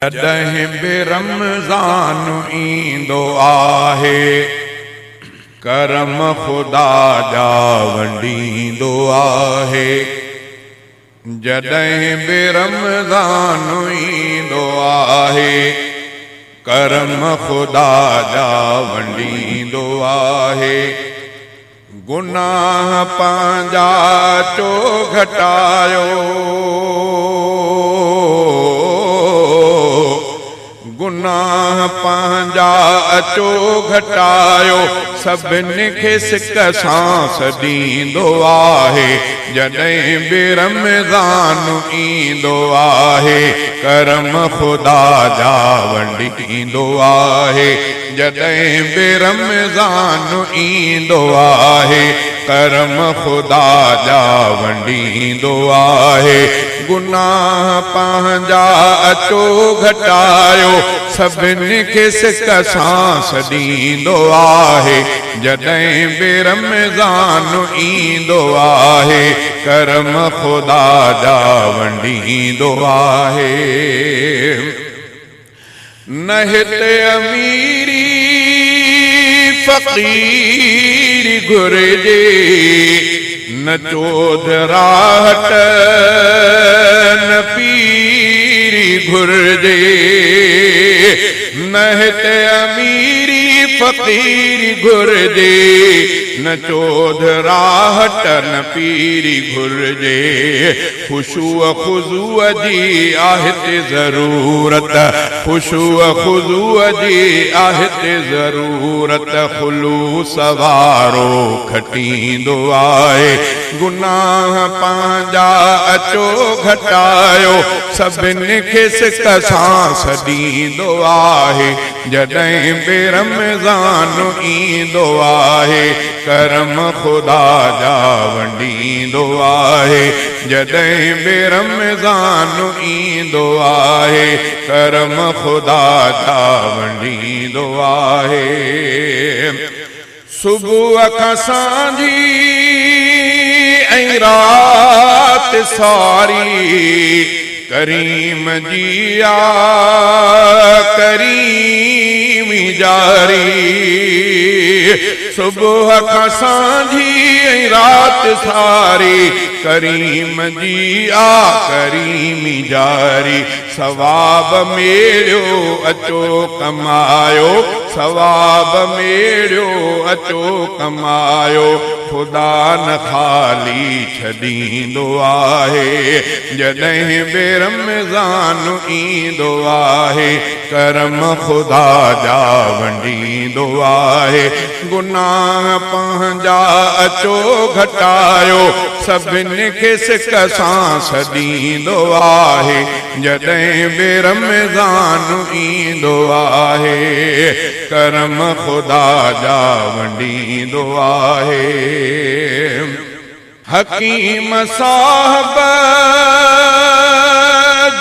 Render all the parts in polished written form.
جڏهن به رمضان ايندو آهي، ڪرم خدا جا ونڊيندو آهي. جڏهن به رمضان ايندو آهي، ڪرم خدا جا ونڊيندو آهي. گناهه پنهنجا چو گهٽايو، گناهه پنهنجا اچو گهٽايو، سڀني کي سڪ سان سڏيندو آهي. جڏهن به رمضان ايندو آهي، ڪرم خدا جا ونڊيندو آهي. جڏهن به رمضان ايندو آهي، ڪرم خدا جا ونڊيندو آهي. گناهه پنهنجا اچو گهٽايو، سڀني کي سڪ سان سڏيندو آهي. جڏهن به رمضان ايندو آهي، ڪرم خدا جا ونڊيندو آهي. نه هتي اميري فقيري گهرجي، نه چوڌراهٽ نه پيري گهرجي. نه هتي اميري فقيري گهرجي، نه چوڌراهٽ نه پيري گهرجي. خشوع خضوع جي آهي تي ضرورت، خشوع خضوع جي آهي تي ضرورت، خلوص وارو کٽيندو آهي. گناهه پنهنجا اچو گهٽايو، سڀني کي سڪ سان سڏيندو آهي. جڏهن به رمضان ايندو آهي، ڪرم خدا جا ونڊيندو آهي. جڏهن به رمضان ايندو آهي، ڪرم خدا جا ونڊيندو آهي. صبح کان سانجهي ۽ رات ساري، ڪريم جي آ ڪريمي جاري. صبح کان سانجهي ۽ رات ساري، ڪريم جي آ ڪريمي جاري. ثواب ميڙيو اچو ڪمايو، ثواب ميڙيو اچو ڪمايو، خدا نه خالي ڇڏيندو آهي. جڏهن به رمضان ايندو آهي، ڪرم خدا جا ونڊيندو آهي. گناهه پنهنجا اچو گهٽايو، سڀني کي سڪ سان سڏيندو آهي. جڏهن به رمضان ايندو آهي، ڪرم خدا جا ونڊيندو آهي. حڪيم صاحب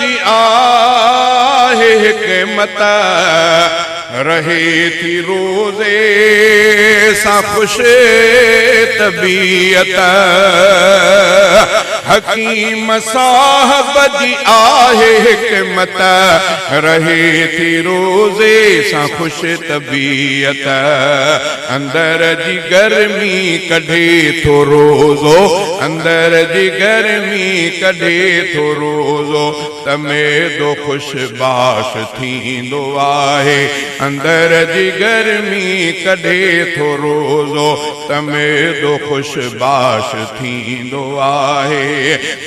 جي آهي حڪمت، رهي ٿي روزي سان خوش طبيعت. حڪيم صاحب جي آهي حڪمت، رهي ٿي روزي سان خوش طبيعت. اندر جي گرمي ڪڍي ٿو روزو، اندر جي گرمي ڪڍي ٿو روزو، ته معدو خوش باش ٿيندو آهي. اندر جي گرمي ڪڍي ٿو روزو، ته معدو خوش باش ٿيندو آهي.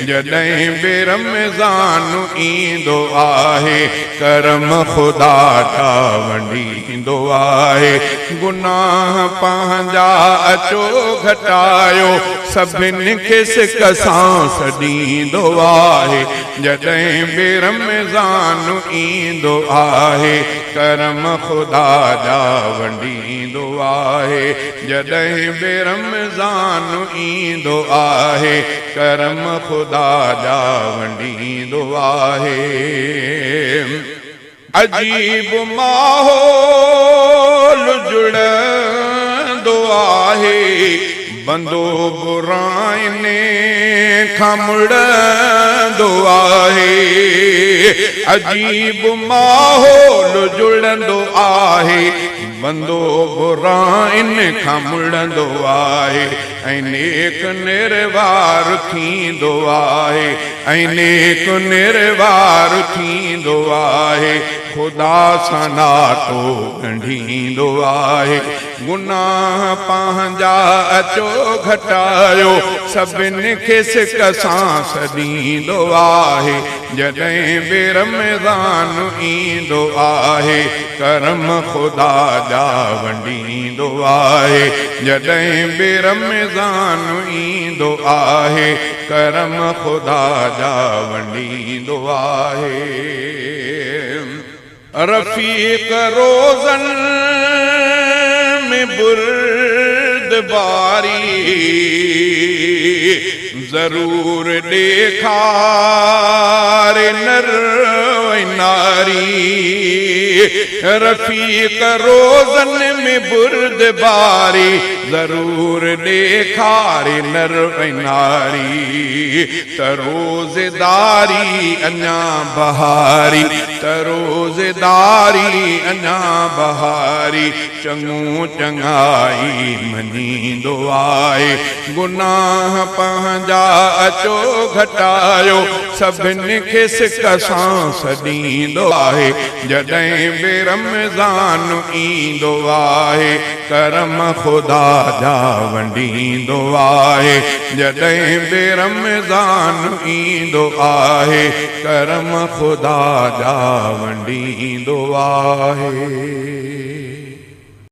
جڏهن به رمضان ايندو آهي، ڪرم خدا جا ونڊيندو آهي. گناهه پنهنجا اچو گهٽايو، سڀني کي سڪ سان سڏيندو آهي. جڏهن به رمضان ايندو آهي، ڪرم خدا جا ونڊيندو آهي. جڏهن به رمضان ايندو آهي، ڪرم خدا جا ونڊيندو آهي. عجيب ماحول جڙندو آهي. بندو براين کان مڙندو آهي، عجيب ماحول جڙندو آهي، بندو براين کان مڙندو آهي ۽ نيڪ نروار ٿيندو آهي ۽ نيڪ نروار ٿيندو آهي، خدا سان ناتو ڳنڍيندو آهي. گناهه پنهنجا اچو گهٽايو، سڀن کي سڪ سان سڏيندو آهي، جڏهن به رمضان ايندو آهي، ڪرم خدا جا ونڊيندو آهي، جڏهن به رمضان ايندو آهي، ڪرم خدا جا ونڊيندو آهي. رفيق روزن ۾ بردباري ضرور ڏيکاري نر ۽ ناري رفيق روزن ۾ بردباري ضرور ڏيکاري نر ۽ ناري ته روزداري اڃا بهاري ته روزداري اڃا بهاري چڱو چڱائي مڃيندو آهي گناهه پنهنجا اچو گهٽايو سڀن کي سڪ سان سڏيندو آهي جڏهن به رمضان ايندو آهي ڪرم خدا جا ونڊيندو آهي جڏهن به رمضان ايندو آهي ڪرم خدا جا ونڊيندو آهي.